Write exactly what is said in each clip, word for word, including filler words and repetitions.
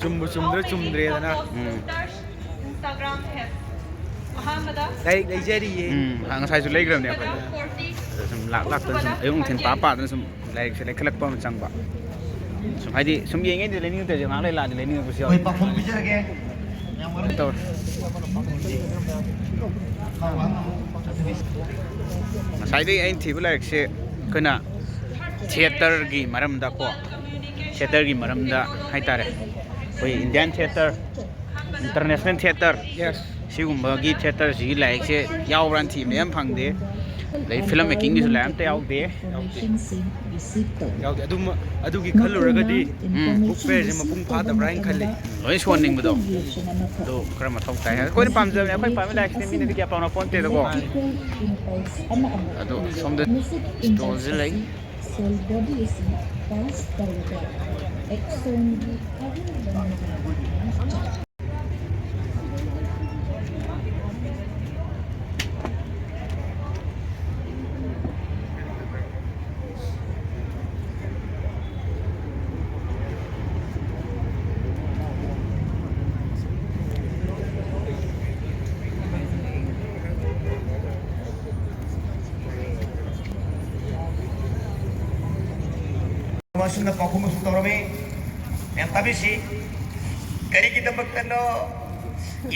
ꯆꯨꯝꯕꯨ ꯆꯨꯝꯗ꯭ꯔꯥ ꯆꯨꯝꯗ꯭ꯔꯦꯗꯅ꯫ ꯎꯝ꯫ ꯂꯥꯏꯔꯤꯛ ꯂꯩꯖꯔꯤꯌꯦ꯫ ꯎꯝ, ꯉꯁꯥꯏꯁꯨ ꯂꯩꯈ꯭ꯔꯕꯅꯦ ꯑꯩꯈꯣꯏ꯫ ꯑꯗ ꯁꯨꯝ ꯂꯥꯛ ꯂꯥꯛꯇꯅ ꯁꯨꯝ ꯑꯌꯨꯛ ꯅꯨꯡꯊꯤꯜ ꯄꯥ ꯄꯥꯗꯅ ꯁꯨꯝ ꯂꯥꯏꯔꯤꯛꯁꯦ ꯂꯩꯈꯠꯂꯛꯄ ꯑꯃ ꯆꯪꯕ꯫ ꯁꯨꯝ ꯍꯥꯏꯗꯤ ꯁꯨꯝ ꯌꯦꯡꯉꯩꯗꯦ, ꯂꯩꯅꯤꯡꯉꯛꯇ꯭ꯔꯁꯦ ꯉꯥꯏꯍꯥꯛ ꯂꯩ ꯂꯥꯛꯑꯗꯤ ꯂꯩꯅꯤꯡꯉꯛꯄꯁꯨ ꯌꯥꯎꯋꯦ꯫ ꯍꯣꯏ, ꯄꯥꯎꯈꯨꯝ ꯄꯤꯖꯔꯒꯦ꯫ ꯇꯧꯔꯦ꯫ ꯉꯁꯥꯏꯗꯒꯤ ꯑꯩꯅ ꯊꯤꯕ ꯂꯥꯏꯔꯤꯛꯁꯦ ꯑꯩꯈꯣꯏꯅ ꯊꯤꯌꯦꯇꯔꯒꯤ ꯃꯔꯝꯗꯀꯣ, ꯊꯤꯌꯦꯇꯔꯒꯤ ꯃꯔꯝꯗ ꯍꯥꯏꯇꯥꯔꯦ꯫ ꯑꯩꯈꯣꯏ Indian theatre, international theatre, yes. ꯁꯤꯒꯨꯝꯕꯒꯤ ꯊꯤꯌꯦꯇꯔꯁꯤꯒꯤ ꯂꯥꯏꯔꯤꯛꯁꯦ ꯌꯥꯎꯕ꯭ꯔꯥꯅ ꯊꯤꯕꯅꯦ, ꯌꯥꯝ ꯐꯪꯗꯦ꯫ ꯑꯗꯩ ꯐꯤꯂꯝ ꯃꯦꯀꯤꯡꯒꯤꯁꯨ ꯂꯥꯏꯔꯤꯛ ꯑꯝꯇ ꯌꯥꯎꯗꯦ꯫ ꯌꯥꯎꯗꯦ꯫ ꯌꯥꯎꯗꯦ꯫ ꯑꯗꯨꯃ-, ꯑꯗꯨꯒꯤ ꯈꯜꯂꯨꯔꯒꯗꯤ ꯎꯝ꯫ ꯕꯨꯛ ꯐꯤꯌꯔꯁꯦ ꯃꯄꯨꯡ ꯐꯥꯗꯕ꯭ꯔꯥ ꯍꯥꯏꯅ ꯈꯜꯂꯤ꯫ ꯂꯣꯏ ꯁꯣꯟꯅꯤꯡꯕꯗꯣ꯫ ꯑꯗꯨ ꯈꯔ ꯃꯊꯧ ꯇꯥꯏ꯫ ꯑꯩꯈꯣꯏꯅ ꯄꯥꯝꯖꯕꯅꯦ, ꯑꯩꯈꯣꯏ ꯄꯥꯝꯕ ꯂꯥꯏꯔꯤꯛꯁꯤꯅ ꯃꯤꯅꯗꯤ ꯀꯌꯥ ꯄꯥꯝꯅ ꯄꯣꯟꯇꯦꯗꯀꯣ꯫ ꯑꯗꯣ ꯁꯣꯝꯗ ꯁ꯭ꯇꯣꯜꯁꯦ ꯂꯩ꯫ ꯑꯁꯨꯝꯅ ꯄꯥꯎꯈꯨꯝ ꯑꯁꯨꯝ ꯇꯧꯔꯝꯃꯤ꯫ ꯃꯌꯥꯝ ꯇꯥꯕꯤꯁꯤ꯫ ꯀꯔꯤꯒꯤꯗꯃꯛꯇꯅꯣ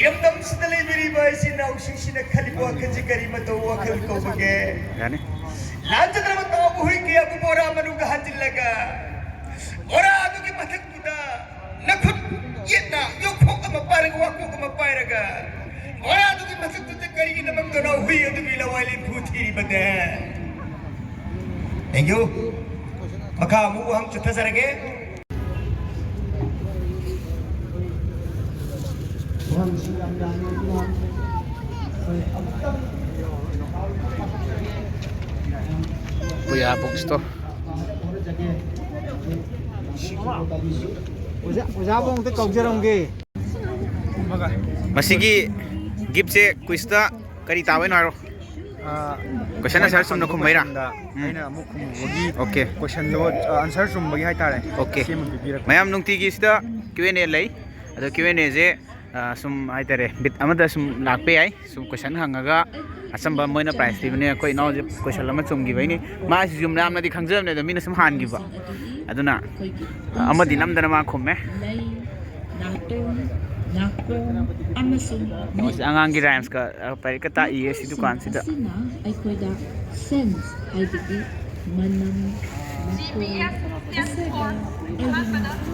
ꯏꯔꯝꯗꯝꯁꯤꯗ ꯂꯩꯕꯤꯔꯤꯕ ꯏꯆꯤꯟ ꯏꯅꯥꯎꯁꯤꯡꯁꯤꯅ ꯈꯜꯂꯤꯕ ꯋꯥꯈꯜꯁꯤ ꯀꯔꯤ ꯃꯇꯧ ꯋꯥꯈꯜ ꯀꯧꯕꯒꯦ? ꯌꯥꯅꯤ꯫ ꯂꯥꯟꯖꯗ꯭ꯔꯕ ꯇꯥꯎꯕ ꯍꯨꯏ ꯀꯌꯥꯕꯨ ꯕꯣꯔꯥ ꯃꯅꯨꯡꯗ ꯍꯥꯟꯖꯤꯜꯂꯒ, ꯕꯣꯔꯥ ꯑꯗꯨꯒꯤ ꯃꯊꯛꯇꯨꯗ ꯅꯈꯨꯠ ꯌꯦꯠꯅ ꯌꯣꯠꯈꯣꯛ ꯑꯃ ꯄꯥꯏꯔꯒ, ꯋꯥꯈꯣꯛ ꯑꯃ ꯄꯥꯏꯔꯒ, ꯕꯣꯔꯥ ꯑꯗꯨꯒꯤ ꯃꯊꯛꯇꯨꯗ ꯀꯔꯤꯒꯤꯗꯃꯛꯇꯅꯣ ꯍꯨꯏ ꯑꯗꯨꯒꯤ ꯂꯋꯥꯏ ꯂꯦꯝꯐꯨ ꯊꯤꯔꯤꯕꯅꯦ? Thank you. ꯃꯈꯥ ꯑꯃꯨꯛ ꯋꯥꯍꯪ ꯆꯠꯊꯖꯔꯒꯦ꯫ ꯄꯨꯌꯥ book store꯫ ꯑꯣꯖꯥ, ꯑꯣꯖꯥꯕꯨ ꯑꯝꯇ ꯀꯧꯖꯔꯝꯒꯦ꯫ ꯃꯁꯤꯒꯤ gift ꯁꯦ quiz ꯇ ꯀꯔꯤ ꯇꯥꯕꯩꯅꯣ ꯍꯥꯏꯔꯣ꯫ ꯑꯥ, question answer ꯆꯨꯝꯅ ꯈꯨꯝꯕꯩꯔꯥ? ꯎꯝ꯫ ꯑꯩꯅ ꯑꯃꯨꯛ ꯈꯨꯝꯃꯨꯕꯒꯤ okay꯫ Question ꯗꯣ, ꯑꯥ, answer ꯆꯨꯝꯕꯒꯤ ꯍꯥꯏꯇꯥꯔꯦ꯫ Okay꯫ ꯁꯤ ꯑꯃ ꯄꯤꯕꯤꯔꯛꯄ꯫ ꯃꯌꯥꯝ ꯅꯨꯡꯇꯤꯒꯤ ꯁꯤꯗ ꯀ꯭ꯌꯨ ꯑꯦꯟ ꯑꯦ ꯂꯩ꯫ ꯑꯗꯣ ꯀ꯭ꯌꯨ ꯑꯦꯟ ꯑꯦꯁꯦ ꯁꯨꯝ ꯍꯥꯏꯇꯥꯔꯦ, ꯕꯤꯠ ꯑꯃꯗ ꯁꯨꯝ ꯂꯥꯛꯄ ꯌꯥꯏ꯫ ꯁꯨꯝ ꯀꯣꯏꯁꯟ ꯍꯪꯉꯒ ꯑꯆꯝꯕ ꯃꯣꯏꯅ ꯄ꯭ꯔꯥꯏꯖ ꯄꯤꯕꯅꯦ꯫ ꯑꯩꯈꯣꯏ ꯏꯅꯥꯎꯁꯦ ꯀꯣꯏꯁꯟ ꯑꯃ ꯆꯨꯝꯈꯤꯕꯩꯅꯤ꯫ ꯃꯥꯁꯤꯁꯨ ꯌꯥꯝꯅꯗꯤ ꯈꯪꯖꯕꯅꯦ, ꯑꯗꯣ ꯃꯤꯅ ꯁꯨꯝ ꯍꯥꯟꯈꯤꯕ꯫ ꯑꯗꯨꯅ ꯑꯃꯗꯤ ꯅꯝꯗꯅ ꯃꯥ ꯈꯨꯝꯃꯦ꯫ ꯅꯥꯇꯣꯟ, ꯅꯥꯀꯣꯡ ꯑꯃꯁꯨꯡ ꯃꯤꯠ꯫ ꯑꯉꯥꯡꯒꯤ ꯔꯥꯏꯝꯁꯀ, ꯑ, ꯄꯔꯤꯛꯀ ꯇꯥꯛꯏꯌꯦ ꯁꯤ ꯗꯨꯀꯥꯟꯁꯤꯗ꯫ ꯑꯁꯤꯅ ꯑꯩꯈꯣꯏꯗ ꯁꯦꯟꯁ, ꯍꯥꯏꯕꯗꯤ ꯃꯅꯝ, ꯃꯈꯣꯜ, ꯑꯁꯦꯡꯕ ꯑꯏꯪ꯫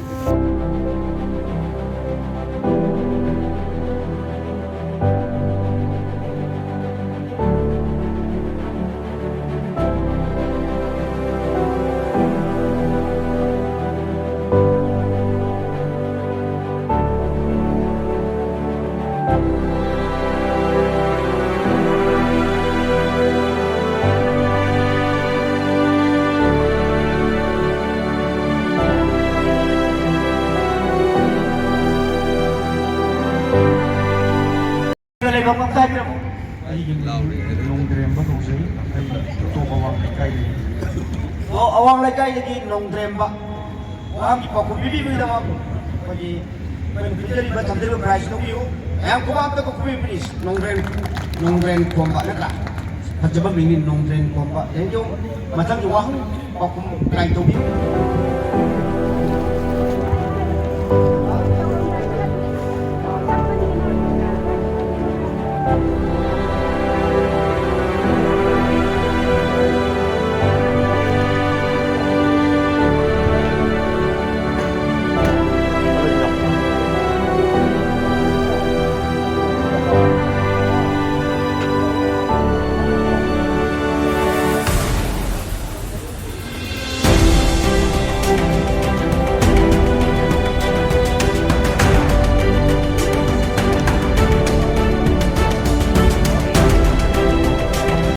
ꯂꯩꯕ ꯃꯐꯝ ꯇꯥꯛꯄꯤꯔꯝꯃꯨ꯫ ꯑꯩꯒꯤ ꯃꯤꯡ ꯅꯣꯡꯗ꯭ꯔꯦꯝꯕ ꯀꯧꯖꯩ꯫ ꯑꯩ ꯇꯣꯞ ꯑꯋꯥꯡ ꯂꯩꯀꯥꯏꯗꯒꯤ꯫ ꯑꯣ, ꯑꯋꯥꯡ ꯂꯩꯀꯥꯏꯗꯒꯤ ꯅꯣꯡꯗ꯭ꯔꯦꯝꯕ꯫ ꯃꯍꯥꯛꯀꯤ ꯄꯥꯎꯈꯨꯝ ꯄꯤꯕꯤꯕꯒꯤꯗꯃꯛ ꯑꯩꯈꯣꯏꯒꯤ, ꯑꯩꯈꯣꯏꯅ ꯄꯤꯖꯔꯤꯕ ꯊꯝꯖꯔꯤꯕ prize ꯂꯧꯕꯤꯌꯨ꯫ ꯃꯌꯥꯝ ꯈꯨꯕꯥꯛ ꯑꯝꯇ ꯀꯧꯈꯠꯄꯤꯌꯨ, please꯫ ꯅꯣꯡꯗ꯭ꯔꯦꯝ, ꯅꯣꯡꯗ꯭ꯔꯦꯝ ꯈꯣꯝꯕ ꯅꯠꯇ꯭ꯔꯥ? ꯐꯖꯕ ꯃꯤꯡꯅꯤ, ꯅꯣꯡꯗ꯭ꯔꯦꯝ ꯈꯣꯝꯕ꯫ Thank you꯫ ꯃꯊꯪꯒꯤ ꯋꯥꯍꯪ ꯄꯥꯎꯈꯨꯝ ꯇ꯭ꯔꯥꯏ ꯇꯧꯕꯤꯌꯨ꯫